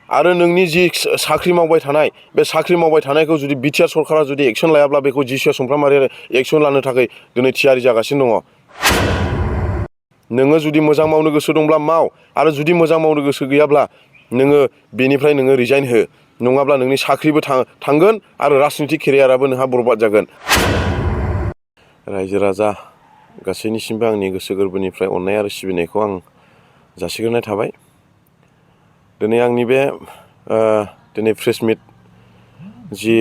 आरो नोंनि जि साख्रि मावबाय थानाय बे साख्रि मावबाय थानायखौ जुदि बिटिआर सरकारा जुदि एक्सन लायाब्ला बेखौ जिसुआ सुमफ्रामारिया एक्सन लानो थाखाय दिनै थियारि जागासिनो दङ। नोङो जुदि मोजां मावनो गोसो दंब्ला माव, आरो जुदि मोजां मावनो गोसो गैयाब्ला नोङो बेनिफ्राय नोङो रिजाइन हो, नङाब्ला नोंनि साख्रिबो थांगोन आरो राजनितिक केरियाराबो नोंहा बरबाद जागोन। रायजो राजा गासैनिसिमबो आंनि गोसो गोरबोनिफ्राय अननाय आरो सिबिनायखौ आं जासिग्रोनाय थाबाय। दिनै आंनि बे दिनै प्रेस मिट जि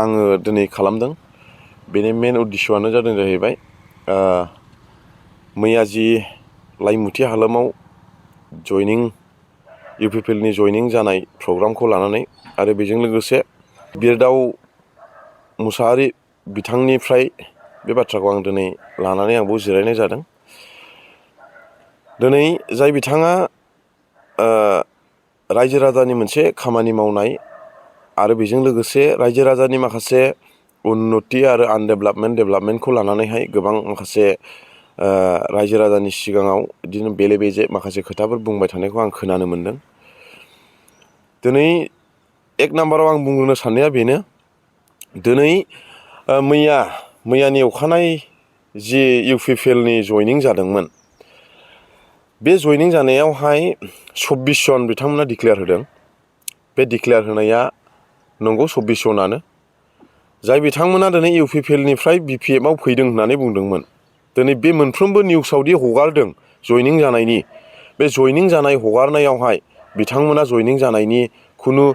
आङो दिनै खालामदों, बेनि मेन उद्देश्यआनो जादों जाहैबाय मैया जि लाइमुथि हालामाव इउपिपिएलनि जयनिं जानाय प्रग्रामखौ लानानै आरो बेजों लोगोसे बिरदाव मुसाहारि बिथांनिफ्राय बे बाथ्राखौ आं दिनै लानानै आंबो जिरायनाय जादों। दिनै जाय बिथाङा रायजो राजानि मोनसे खामानि मावनाय आरो बेजों लोगोसे रायजो राजानि माखासे उन्नति आरो डेभेलपमेन्टखौ लानानैहाय गोबां माखासे रायजो राजानि सिगाङाव बिदिनो बेले बेजे माखासे खोथाफोर बुंबाय थानायखौ आं खोनानो मोनदों। दिनै एक नाम्बाराव आं बुंग्रोनो साननाया बेनो, दिनै मैयानि अखानायै जि इउपिपिएलनि जयनिं जादोंमोन, बे जयनिं जानायावहाय 24 जन बिथांमोना डिक्लेयार होदों। बे डिक्लेयार होनाया नंगौ 24 जनानो, जाय बिथांमोना दिनै इउपिपिएलनिफ्राय बिपिएफआव फैदों होननानै बुंदोंमोन। दिनै बे मोनफ्रोमबो निउसावदि हगारदों जयनिं जानायनि, बे जयनिं जानाय हगारनायावहाय बिथांमोना जयनिं जानायनि खुनु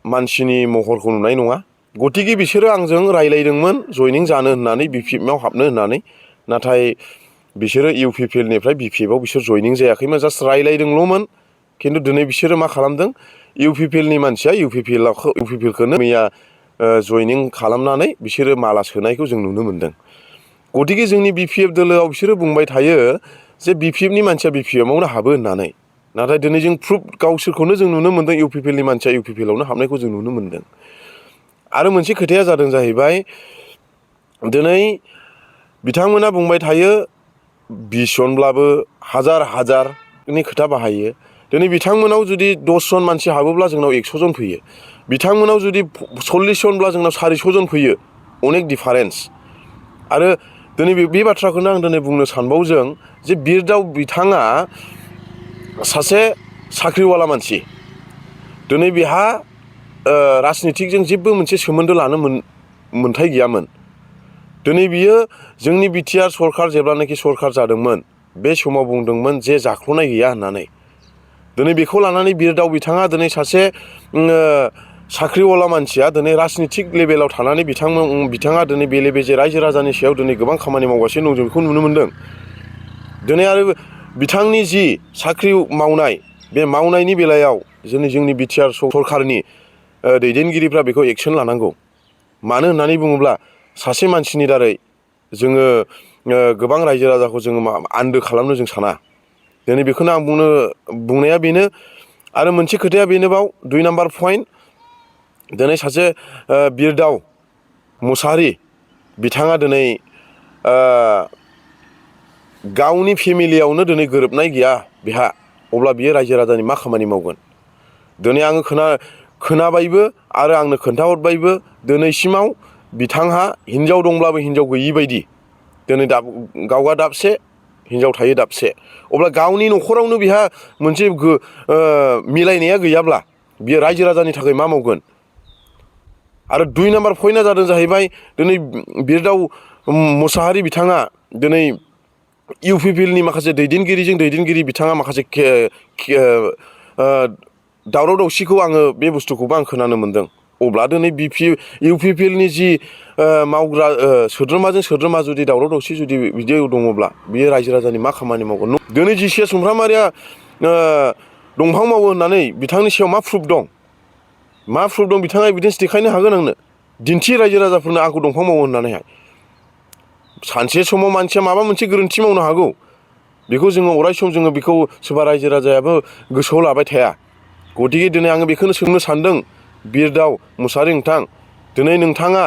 मानसिनि महरखौ नुनाय नङा। गतिके बिसोरो आंजों रायलायदोंमोन जयनिं जानो होननानै, बिपिएफआव हाबनो होननानै, नाथाय बिसोरो इउपिपिएलनिफ्राय बिपिएफआव बिसोर जयनिं जायाखैमोन, जास्ट रायलायदोंल'मोन। खिन्थु दिनै बिसोरो मा खालामदों, इउपिपिएलनि मानसिया इउपिपिएलखौनो मैया जयनिं खालामनानै बिसोरो माला सोनायखौ जों नुनो मोन्दों। गतिके जोंनि बिपिएफ दोलोआव बिसोरो बुंबाय थायो जे बिपिएफनि मानसिया बिपिएफआवनो हाबो होननानै, नाथाय दिनै जों प्रुफ गावसोरखौनो जों नुनो मोन्दों इउपिपिएलनि मानसिया इउपिपिएलआवनो हाबनायखौ जों नुनो मोन्दों। आरो मोनसे खोथाया जादों जाहैबाय, दिनै बिथांमोना बुंबाय थायो 20 जनब्लाबो हाजारनि खोथा बाहायो। दिनै बिथांमोनाव जुदि 10 जन मानसि हाबोब्ला जोंनाव 100 जन फैयो, बिथांमोनाव जुदि 40 जनब्ला जोंनाव 400 जन फैयो, अनेक डिफारेन्स। आरो दिनै बे बाथ्राखौनो आं दिनै बुंनो सानबावदों जे बिरदाव बिथाङा सासे साख्रिवाला मानसि, दिनै बेहा राजनितिकजों जेबो मोनसे सोमोन्दो लानो मोन्थाय गैयामोन। दिनै बियो जोंनि बिटिआर सरकार जेब्लानाखि सरकार जादोंमोन, बे समाव बुंदोंमोन जे जाख्ल'नाय गैया होननानै। दिनै बेखौ लानानै बिरदाव बिथाङा दिनै सासे साख्रिवाला मानसिया दिनै राजनितिक लेभेलाव थानानै बिथाङा दिनै बेले बेजे रायजो राजानि सायाव दिनै गोबां खामानि मावगासिनो दं, जों बेखौ नुनो मोन्दों। दिनै आरो बिथांनि जि साख्रि मावनाय, बे मावनायनि बेलायाव जोंनि बिटिआर सरकारनि दैदेनगिरिफ्रा बेखौ एक्सन लानांगौ। मानो होननानै बुङोब्ला सासे मानसिनि दारै जोङो गोबां रायजो राजाखौ जोङो आन्दो खालामनो जों साना। दिनै बेखौनो आं बुंनाया बेनो। आरो मोनसे खोथाया बेनोबाव 2 नाम्बार पइन्ट, दिनै सासे बिरदाव मुसाहारि बिथाङा दिनै गावनि फेमिलियावनो दिनै गोरोबनाय गैया बेहा, अब्ला बियो रायजो राजानि मा खामानि मावगोन? दिनै आङो खोनाबायबो आरो आंनो खोन्थाहरबायबो, दिनैसिमाव बिथांहा हिनजाव दंब्लाबो हिनजाव गैयि बायदि। दिनै गावहा दाबसे, हिनजाव थायो दाबसे। अब्ला गावनि न'खरावनो बिहा मोनसे मिलायनाया गैयाब्ला बियो रायजो राजानि थाखाय मा मावगोन? आरो 2 नाम्बार पइन्टआ जादों जाहैबाय, दिनै बिरदाव मुसाहारि बिथाङा दिनै इउपिपिएलनि माखासे दैदेनगिरि बिथाङा माखासे दावराव दावसिखौ बे बुस्थुखौबो आं खोनानो मोन्दों। अब्ला दिनै इउपिपिएलनि जि मावग्रा सोद्रोमाजों सोद्रोमा जुदि दावराव दावसि जुदि बिदि दङब्ला बियो रायजो राजानि मा खामानि मावगोन? दिनै जिसुआ सुमफ्रामारिया दंफां मावो होननानै बिथांनि सायाव मा प्रुफ दं? मा प्रुफ दं? बिथाङा एभिडेन्स देखायनो हागोन आंनो। दिन्थि रायजो राजाफोरनो आंखौ दंफां मावो होननानैहाय। सानसे समाव मानसिया माबा मोनसे गोरोन्थि मावनो हागौ, बेखौ जोङो अराय सम जोङो बेखौ सोरबा रायजो राजायाबो गोसोआव लाबाय थाया। गतिके दिनै आङो बेखौनो सोंनो सानदों, बिरदाव मुसाहारि नोंथां, दिनै नोंथाङा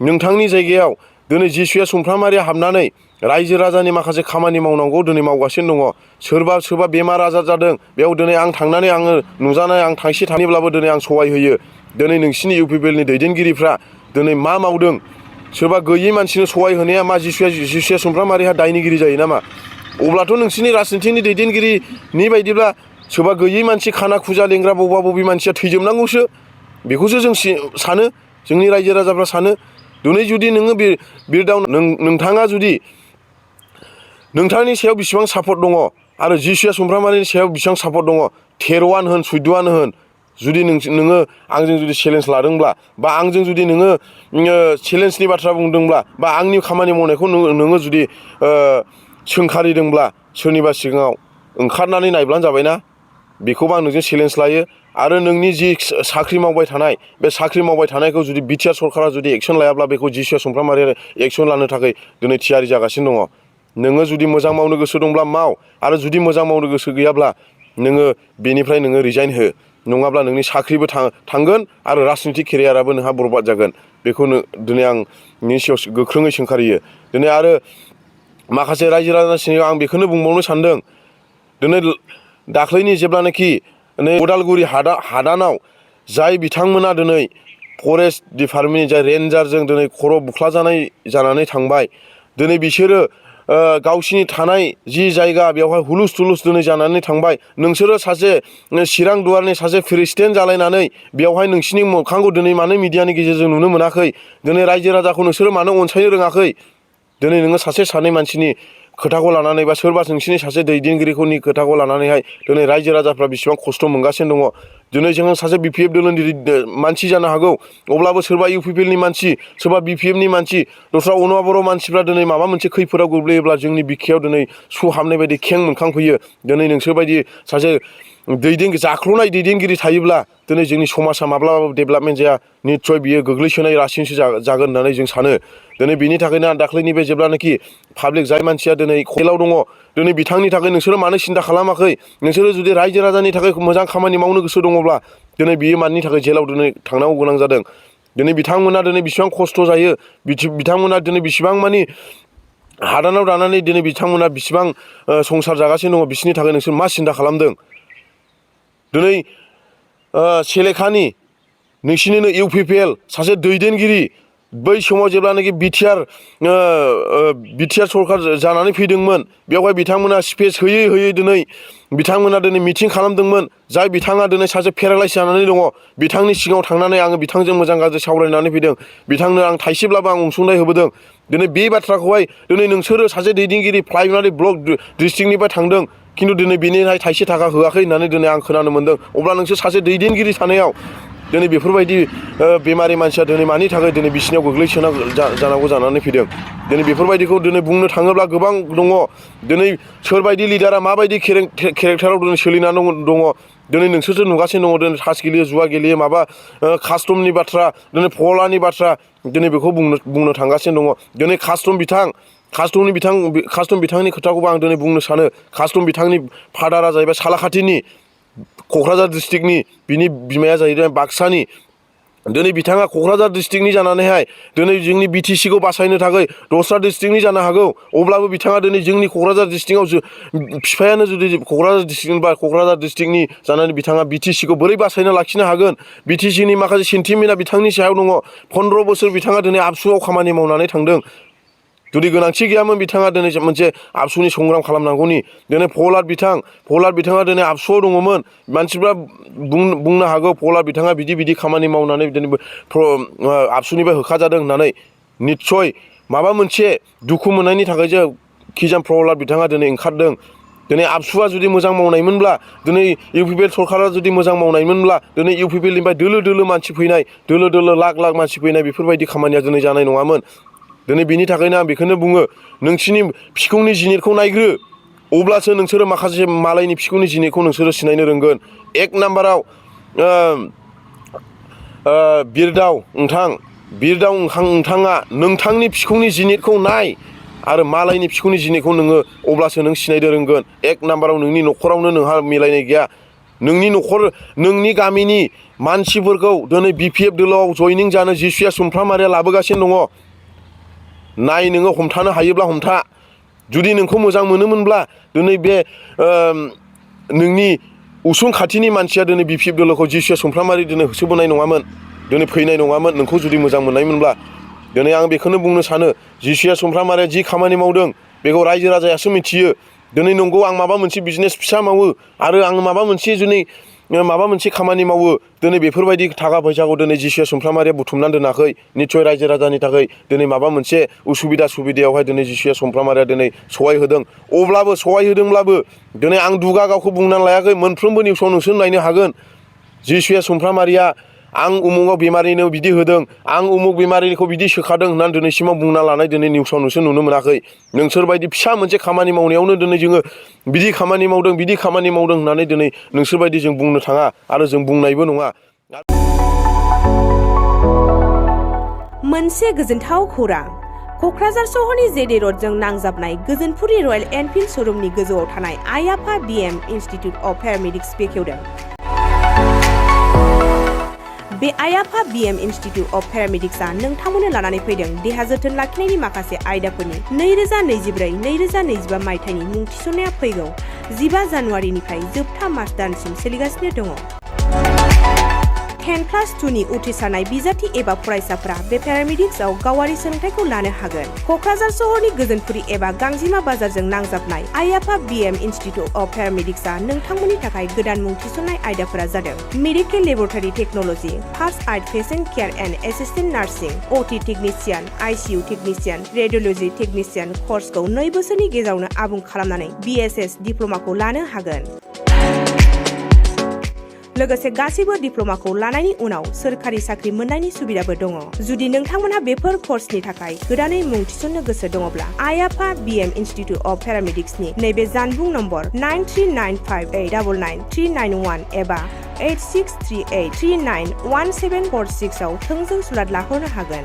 नोंथांनि जायगायाव दिनै जिसुआ सुमफ्रामारिया हाबनानै रायजो राजानि माखासे खामानि मावनांगौ दिनै मावगासिनो दङ। सोरबा बेमार आजार जादों, बेयाव दिनै आं थांनानै आङो नुजानाय आं थांसे थाङैब्लाबो दिनै आं सहाय होयो। दिनै नोंसिनि इउपिपिएलनि दैदेनगिरिफ्रा दिनै मा मावदों? सोरबा गैयै मानसिनो सहाय होनाया मा जिसुआ सुमफ्रामारिहा दायनिगिरि जायो नामा? अब्लाथ' नोंसिनि राजनितिनि दैदेनगिरिनि बायदिब्ला सोरबा गैयै मानसि खाना खुजा लेंग्रा बबे मानसिया थैजोबनांगौसो, बेखौसो जों सानो, जोंनि रायजो राजाफ्रा सानो। दिनै जुदि नोङो बिरदाव नोंथाङा जुदि नोंथांनि सायाव बेसेबां सापर्ट दङ आरो जिसुआ सुमफ्रामारिनि सायाव बेसेबां सापर्ट दङ, 13आनो होन 14आनो होन, जुदि नोङो आंजों जुदि चेलेन्ज लादोंब्ला बा आंजों जुदि नोङो चेलेन्जनि बाथ्रा बुंदोंब्ला बा आंनि खामानि मावनायखौ नोङो जुदि सोंखारिदोंब्ला सोरनिबा सिगाङाव ओंखारनानै नायब्लानो जाबायना। बेखौबो आं नोंजों चेलेन्ज लायो। आरो नोंनि जि साख्रि मावबाय थानाय, बे साख्रि मावबाय थानायखौ जुदि बिटिआर सरकारा जुदि एक्सन लायाब्ला बेखौ जिसुआ सुमफ्रामारिया एक्सन लानो थाखाय दिनै थियारि जागासिनो दङ। नोङो जुदि मोजां मावनो गोसो दंब्ला माव, आरो जुदि मोजां मावनो गोसो गैयाब्ला नोङो बेनिफ्राय नोङो रिजाइन हो। नङाब्ला नोंनि साख्रिबो थांगोन आरो राजनिति केरियाराबो नोंहा बरबाद जागोन। बेखौनो दिनै आं नोंनि सायाव गोख्रोङै सोंखारियो। दिनै आरो माखासे रायजो राजानि सिगाङाव आं बेखौनो बुंबावनो सानदों। दिनै दाख्लैनि जेब्लानाखि उदालगुरि हादानाव जाय बिथांमोना दिनै फरेस्ट डिपार्टमेन्टनि जाय रेन्जारजों दिनै खर' बुख्लाजानाय जानानै थांबाय, दिनै बिसोरो गावसिनि थानाय जि जायगा बेवहाय हुलुस थुलुस दिनै जानानै थांबाय। नोंसोरो सासे चिरां दुवारनि सासे प्रेसिडेन्ट जालायनानै बेवहाय नोंसिनि मोखांखौ दिनै मानो मिडियानि गेजेरजों नुनो मोनाखै? दिनै रायजो राजाखौ नोंसोरो मानो अनसायनो रोङाखै? दिनै नोङो सासे सानै मानसिनि खोथाखौ लानानै बा सोरबा नोंसिनि सासे दैदेनगिरिनि खोथाखौ लानानैहाय दिनै रायजो राजाफ्रा बेसेबां खस्थ' मोनगासिनो दङ। दिनै जोङो सासे बिपिएफ दोलोनि मानसि जानो हागौ, अब्लाबो सोरबा इउपिपिएलनि मानसि, सोरबा बिपिएफनि मानसि, दस्रा बर' मानसिफ्रा दिनै माबा मोनसे खैफोदाव गोग्लैयोब्ला जोंनि बिखायाव दिनै सु हाबनाय बायदि खें मोनखांफैयो। दिनै नोंसोरबायदि सासे जाख्ल'नाय दैदेनगिरि थायोब्ला दिनै जोंनि समाजा माब्लाबाबो डेभेलपमेन्ट जाया। निस्सय बियो गोग्लैसोनाय रासिनसो जागोन होननानै जों सानो। दिनै बिनि थाखायनो आं दाख्लैनि बे जेब्लानाखि पाब्लिक जाय मानसिया दिनै जेलाव दङ, दिनै बिथांनि थाखाय नोंसोरो मानो सिन्था खालामाखै? नोंसोरो जुदि रायजो राजानि थाखाय मोजां खामानि मावनो गोसो दङब्ला दिनै बियो मानि थाखाय जेलाव दिनै थांनांगौ गोनां जादों? दिनै बिथांमोना दिनै बेसेबां खस्थ' जायो, बिथांमोना दिनै बेसेबां मानि हादानाव दानानै दिनै बिथांमोना बेसेबां संसार जागासिनो दङ, बिसोरनि थाखाय नोंसोर मा सिन्था खालामदों? दिनै सेलेखानि नोंसिनिनो इउपिपिएल सासे दैदेनगिरि बै समाव जेब्लानाखि बिटिआर सरखार जानानै फैदोंमोन, बेवहाय बिथांमोना स्पेस होयै दिनै बिथांमोना दिनै मिटिं खालामदोंमोन। जाय बिथाङा दिनै सासे पेरालाइस जानानै दङ, बिथांनि सिगाङाव थांनानै आङो बिथांजों मोजां गाज्रि सावरायनानै फैदों। बिथांनो आं थाइसेब्लाबो आं अनसुंथाइ होबोदों। दिनै बे बाथ्राखौहाय दिनै नोंसोरो सासे दैदेनगिरि प्राइमारि ब्लक डिस्ट्रिक्टनिफ्राय थांदों, खिन्थु दिनै बेनिहाय थाइसे थाखा होआखै होननानै दिनै आं खोनानो मोनदों। अब्ला नोंसोर सासे दैदेनगिरि थानायाव दिनै बेफोरबायदि बेमारि मानसिया दिनै मानि थाखाय दिनै बिसिनियाव जानांगौ जानानै फैदों? दिनै बेफोरबायदिखौ दिनै बुंनो थाङोब्ला गोबां दङ। दिनै सोरबायदि लिडारा माबायदि केरेक्टाराव दिनै सोलिनानै दङ, दिनै नोंसोरसो नुगासिनो दङ। दिनै तास गेलेयो, जुवा गेलेयो, माबा कास्टमनि बाथ्रा, दिनै फलानि बाथ्रा, दिनै बेखौ बुंनो थांगासिनो दङ। दिनै कास्टम बिथांनि खोथाखौबो आं दिनै बुंनो सानो। कास्टम बिथांनि फादारा जाहैबाय सालाखाथिनि क'क्राझार डिस्ट्रिक्टनि, बिनि बिमाया जाहैबाय बाक्सानि। दिनै बिथाङा क'क्राझार डिस्ट्रिक्टनि जानानैहाय दिनै जोंनि बिटिसिखौ बासायनो थाखाय दस्रा डिस्ट्रिक्टनि जानो हागौ, अब्लाबो बिथाङा दिनै जोंनि क'क्राझार डिस्ट्रिक्टआव बिफायानो जुदि क'क्राझार डिस्ट्रिक्टनि बा क'क्राझार डिस्ट्रिक्टनि जानानै बिथाङा बिटिसिखौ बोरै बासायना लाखिनो हागोन? बिटिसिनि माखासे सेन्टिमेन्टआ बिथांनि सायाव दङ। 15 बोसोर बिथाङा दिनै आबसुआव खामानि मावनानै थांदों। जुदि गोनांथि गैयामोन बिथाङा दिनै मोनसे आबसुनि संग्राम खालामनांगौनि। दिनै प्रहलाद बिथाङा दिनै आबसुआव दङमोन। मानसिफ्रा बुंनो हागौ प्रहलाद बिथाङा बिदि खामानि मावनानै दिनै आबसुनिफ्राय होखारजादों होननानै। निस्सय माबा मोनसे दुखु मोननायनि थाखायसो खिजान प्रहलाद बिथाङा दिनै ओंखारदों। दिनै आबसुआ जुदि मोजां मावनायमोनब्ला, दिनै इउपिपिएल सरकारा जुदि मोजां मावनायमोनब्ला, दिनै इउपिपिएलनिफ्राय दोलो मानसि फैनाय, दोलो लाख मानसि फैनाय, बेफोरबायदि खामानिया दिनै जानाय नङामोन। दिनै बिनि थाखायनो आं बेखौनो बुङो, नोंसिनि फिखुंनि जिनिरखौ नायग्रो, अब्लासो नोंसोरो माखासे मालायनि फिखुंनि जिनिरखौ नोंसोरो सिनायनो रोंगोन। एक नाम्बाराव बिरदाव नोंथाङा नोंथांनि फिखुंनि जिनिरखौ नाय आरो मालायनि फिखुंनि जिनिरखौ नोङो अब्लासो नों सिनायनो रोंगोन। एक नाम्बाराव नोंनि न'खरावनो नोंहा मिलायनाय गैया। नोंनि गामिनि मानसिफोरखौ दिनै बिपिएफ दोलोआव जयनिं जानो जिसुआ सुमफ्रामारिया लाबोगासिनो दङ। नाय, नोङो हमथानो हायोब्ला हमथा। जुदि नोंखौ मोजां मोनोमोनब्ला दिनै बे नोंनि उसुं खाथिनि मानसिया दिनै BPF दलखौ जिसुआ समफ्रामारि दिनै होसोबोनाय नङामोन, दिनै फैनाय नङामोन नोंखौ जुदि मोजां मोननायमोनब्ला। दिनै आं बेखौनो बुंनो सानो जिसुआ समफ्रामारिया जि खामानि मावदों बेखौ रायजो राजायासो मिथियो। दिनै नंगौ आं माबा मोनसे बिजनेस फिसा मावो आरो आं माबा मोनसे जुदि माबा मोनसे खामानि मावो, दिनै बेफोरबायदि थाखा फैसाखौ दिनै जिसुआ समफ्रामारिया बुथुमनानै दोनाखै। निस्सय रायजो राजानि थाखाय दिनै माबा मोनसे सुबिदायावहाय दिनै जिसुआ समफ्रामारिया दिनै सहाय होदों। अब्लाबो सहाय होदोंब्लाबो दिनै आं दुगा गावखौ बुंनानै लायाखै। मोनफ्रोमबो निउसाव नोंसोर नायनो हागोन जिसुआ समफ्रामारिया आं उमुगाव बेमारिनो बिदि होदों, आं उमुग बेमारिखौ बिदि सोखादों होननानै दिनैसिमाव बुंना लानाय दिनै निउसाव नोंसोर नुनो मोनाखै। नोंसोरबायदि फिसा मोनसे खामानि मावनायावनो दिनै जोङो बिदि खामानि मावदों होननानै दिनै नोंसोरबायदि जों बुंनो थाङा आरो जों बुंनायबो नङा। मोनसे गोजोनथाव खौरां, क'क्राझार सहरनि जेडे रडजों नांजाबनाय गोजोनपुरि रयेल एनफिल्ड श'रुमनि गोजौआव थानाय आइ आफा BM इन्स्टिटिउट अफ पेरामेडिक्स बेखेवदों। बे आइ आफा BM इन्स्टिटिउट अफ पेरामेडिक्सआ नोंथांमोननो लानानै फैदों देहा जोथोन लाखिनायनि माखासे आयदाफोरनि 2024-2025 मायथाइनि मुं थिसननाया फैगौ 15 जानुवारिनिफ्राय जोबथा मार्च दानसिम सोलिगासिनो दङ। 10+2नि उथ्रिसारनाय बिजाथि एबा फरायसाफोरा बे पेरामेडिक्सआव गावारि सोलोंथाइखौ लानो हागोन। क'क्राझार सहरनि गोजोनपुरि एबा गांजिमा बाजारजों नांजाबनाय आइ आफा BM इन्स्टिटिउट अफ पेरामेडिक्सआ नोंथांमोननि थाखाय गोदान मुं थिसननाय आयदाफोरा जादों medical laboratory technology, first aid patient care and assistant nursing, OT technician, ICU technician, radiology technician कर्सखौ 2 बोसोरनि गेजेरावनो आबुं खालामनानै BSS डिप्ल'माखौ लानो हागोन। लोगोसे गासैबो डिप्ल'माखौ लानायनि उनाव सोरखारि साख्रि मोननायनि सुबिदाबो दङ। जुदि नोंथांमोनहा बेफोर कर्सनि थाखाय गोदानै मुं थिसननो गोसो दङब्ला आइ आफा BM इन्स्टिटिउट अफ पेरामेडिक्सनि नैबे जानबुं नम्बर 9395899391 एबा 8638391746 आव थोंजों सुलाद लाहरनो हागोन।